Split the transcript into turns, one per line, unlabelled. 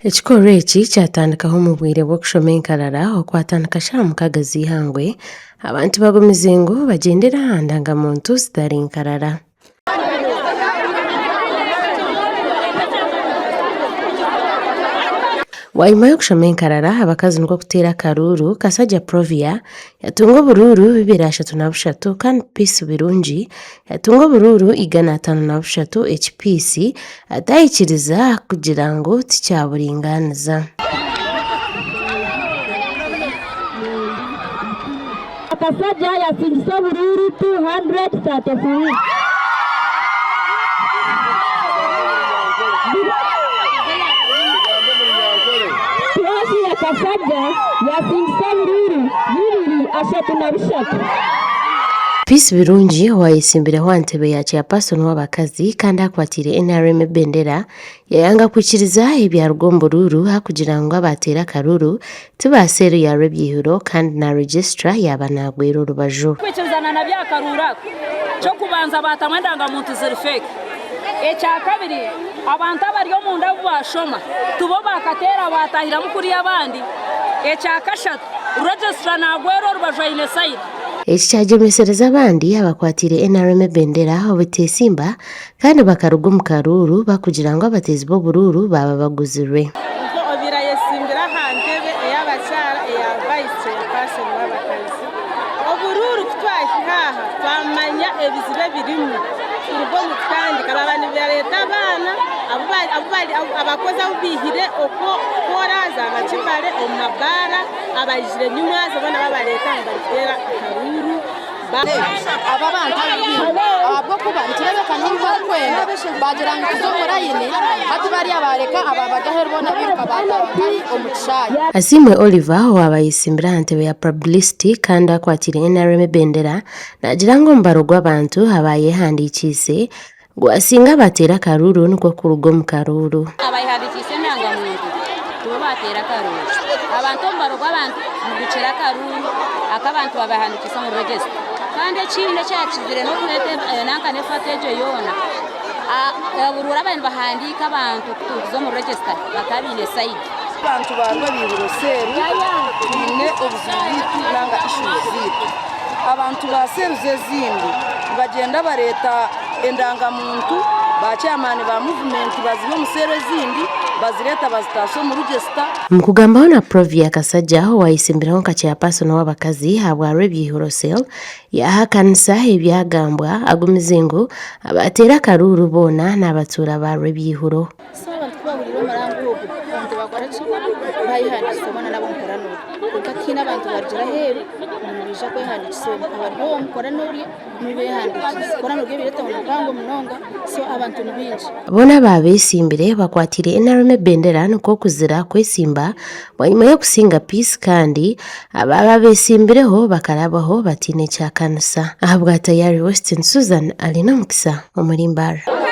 Ekikorwa eki kyatandikaho omu bwire bw'okushoma enkarara okwatandika shaaha mukaga z'eihangwe, abantu bagumize ngu bagyendere aha ndangamuntu zitari nkarara. Bwanyima y'okushoma enkarara, abakazi nikwo kuteera akaruuru, Kasajja Provia yatunga oburuuru 233 kandi Peace Birungi yatunga oburuuru 553 eki Peace atayikiriza kugira ngu tikyaburingaaniza.
Akasajja yasingisa oburuuru 233. Prossy Akasajja yasingisa oburuuru 233.
Peace Birungi owaayesimbireho aha ntebe ya Chairperson w'abakazi kandi akwatiire NRM ebendera yayanga kwikiriza ebyaruga omu buruuru ahakugira ngu abaateire akaruuru Ti ba seeru ya Rwebyihuro kandi na Registrar yaaba naagwera orubaju.
Kwikirizana na by'akaruuru ako, eky'okubanza baatamu endangamuntu ziri feeki. Ekyakabiri, abantu abari omunda abu baashoma tibo baakateera baatahiramu kuriya abandi. Ekyakashatu, Registrar naagwera orubaju aine sayidi.
Eki kyagyemesereza abandi abakwatiire NRM ebendera obuteesimba Kandi bakaruga omu karuuru bakugira ngu abateezi b'oburuuru baaba baguzirwe.
Nka obaire ayesimbire aha ntebe ey'abakyara eya Vice Chairperson w'abakazi. Oburuuru ku twahika aha twamanya ebizibu ebirimu kuruga omu kutandika baaba nibareeta abaana abakozi abu baihire okwo kukora za Nakivale omu mabaara abaijire nyimwazo boona babareeta ngu barikuteera akaruuru.
Aba abantu ahabw'okuba nikireebeka n'obu barikwenda baagira ngu tuze omu rayini hati bariya baareka aba bari aheeru boona bairuka baataaha nkahi omu kishaayi.
Asiimwe Oliver owaaba ayesimbire aha ntebe ya Publicity kandi akwatiire NRM ebendera naagira ngu omubaro gw'abantu abaayehandiikiise gwasinga abateera akaruuru nikwo kuruga omu karuuru.
Abayehandikiise endangamuntu tibo baateera akaruuru. Abantu omubaro gw'abantu nigukira akaruuru ak'abantu abahandikiise omu regisita. Kandi ekindi ekyakizire n'okureeta nanka n'efato egyo yoona, oburuuru ababaire nibahandiika abantu kutuukiza omu regisita bakaba baine sayidi.
Abantu ba Rwebiihuro seeru twine obuzibu bwaitu nanga issues zaitu. Abantu ba seeru z'ezindi nibagyenda bareeta endangamuntu ba chairman ba movement baziiha omu seeru ezindi bazireeta bazitaasa omu register.
Omu kugambaho na Provia Kasajja owayesimbiraho nka chairperson w'abakazi ahabwa Rwebiihuro Cell yahakanisa ebyagambwa agumize ngu abateera akaruuru boona n'abatuura ba Rwebiihuro.
So abantu ku bahuriire omuranga ogu, abantu baakora ki? Baayehandiikisa boona n'ab'omukorano ogwo. Kwonka tihaine abantu barugire aheeru ngu nibaija kwehandiikisa omu. Abari omu mukorano orye nibo beehandiikiise. Mukorano ogwo ebaire etawuni mpango munonga, so abantu ni baingi.
Boona abaabesimbire bakwatiire NRM ebendera nikwo kuzira kwesimba bwanyima y'okusinga Peace kandi abaaba besimbireho bakarabaho bataine kyakanisa. Ahabwa Tayari Western Susan Alinomukisa omuri Mbarara.